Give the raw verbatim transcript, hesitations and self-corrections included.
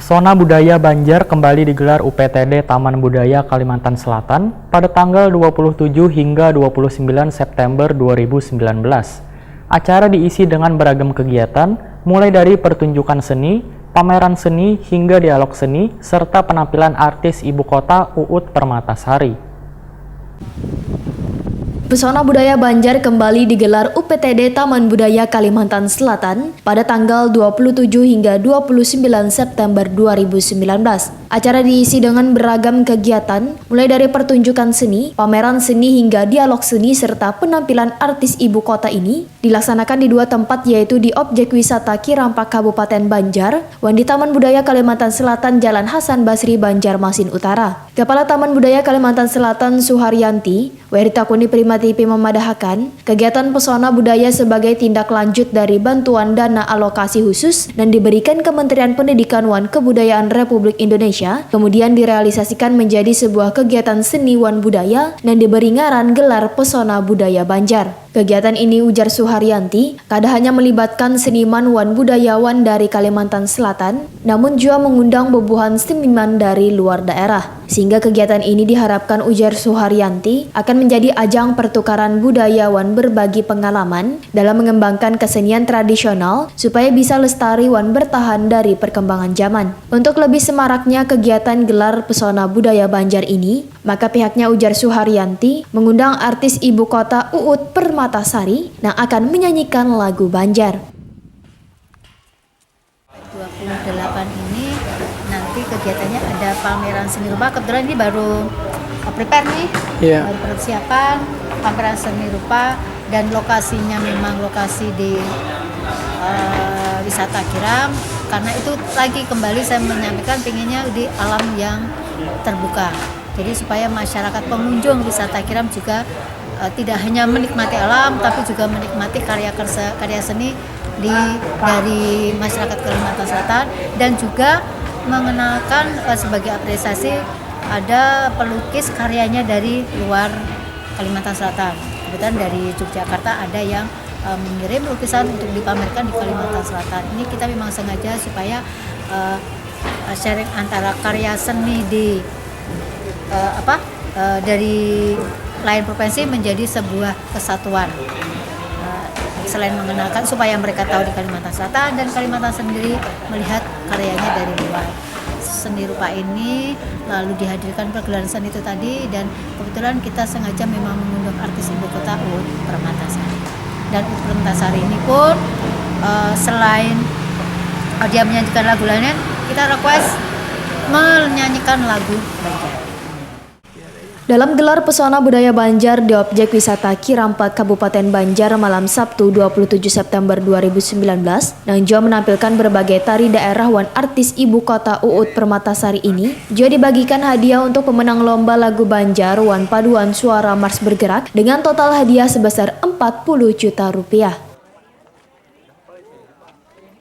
Pesona Budaya Banjar kembali digelar U P T D Taman Budaya Kalimantan Selatan pada tanggal dua puluh tujuh hingga dua puluh sembilan September dua ribu sembilan belas. Acara diisi dengan beragam kegiatan, mulai dari pertunjukan seni, pameran seni, hingga dialog seni, serta penampilan artis ibu kota Uut Permatasari. Pesona Budaya Banjar kembali digelar U P T D Taman Budaya Kalimantan Selatan pada tanggal dua puluh tujuh hingga dua puluh sembilan September dua ribu sembilan belas. Acara diisi dengan beragam kegiatan, mulai dari pertunjukan seni, pameran seni, hingga dialog seni serta penampilan artis ibu kota ini dilaksanakan di dua tempat, yaitu di Objek Wisata Kirampak Kabupaten Banjar wan di Taman Budaya Kalimantan Selatan, Jalan Hasan Basri, Banjarmasin Utara. Kepala Taman Budaya Kalimantan Selatan, Suharyanti, wayah ditakuni Prima T V, memadahakan, kegiatan pesona budaya sebagai tindak lanjut dari bantuan dana alokasi khusus nang diberikan Kementerian Pendidikan wan Kebudayaan Republik Indonesia, kemudian direalisasikan menjadi sebuah kegiatan seni wan budaya nang diberi ngaran gelar Pesona Budaya Banjar. Kegiatan ini, ujar Suharyanti, kada hanya melibatkan seniman wan budayawan dari Kalimantan Selatan, namun jua mengundang bubuhan seniman dari luar daerah. Sehingga kegiatan ini diharapkan, ujar Suharyanti, akan menjadi ajang pertukaran budaya wan berbagi pengalaman dalam mengembangkan kesenian tradisional supaya bisa lestari wan bertahan dari perkembangan zaman. Untuk lebih semaraknya kegiatan gelar Pesona Budaya Banjar ini, maka pihaknya, ujar Suharyanti, mengundang artis ibu kota Uut Permatasari nang akan menyanyikan lagu Banjar. Dua puluh delapan ini nanti kegiatannya ada pameran seni rupa. Kebetulan ini baru, eh, prepare nih, iya, baru persiapan pameran seni rupa, dan lokasinya memang lokasi di, eh, wisata Kiram. Karena itu, lagi kembali saya menyampaikan, pinginnya di alam yang terbuka. Jadi supaya masyarakat pengunjung wisata Kiram juga, eh, tidak hanya menikmati alam, tapi juga menikmati karya kerja, karya seni di, dari masyarakat Kalimantan Selatan, dan juga mengenalkan, eh, sebagai apresiasi ada pelukis karyanya dari luar Kalimantan Selatan. Kebetulan dari Yogyakarta ada yang, eh, mengirim lukisan untuk dipamerkan di Kalimantan Selatan. Ini kita memang sengaja supaya, eh, sharing antara karya seni di, eh, apa, eh, dari lain provinsi menjadi sebuah kesatuan. Eh, selain mengenalkan, supaya mereka tahu di Kalimantan Selatan dan Kalimantan sendiri melihat karyanya dari luar. Seni rupa ini lalu dihadirkan pergelaran seni itu tadi, dan kebetulan kita sengaja memang mengundang artis ibu kota, Uut Permatasari. Dan Uut Permatasari ini pun, eh, selain, eh, dia menyanyikan lagu lainnya, kita request menyanyikan lagu Banjar. Dalam gelar Pesona Budaya Banjar di Objek Wisata Kirampak Kabupaten Banjar malam Sabtu dua puluh tujuh September dua ribu sembilan belas, nang jua menampilkan berbagai tari daerah wan artis ibu kota, Uut Permatasari, ini jua dibagikan hadiah untuk pemenang lomba lagu Banjar wan paduan suara Mars Bergerak dengan total hadiah sebesar empat puluh juta rupiah.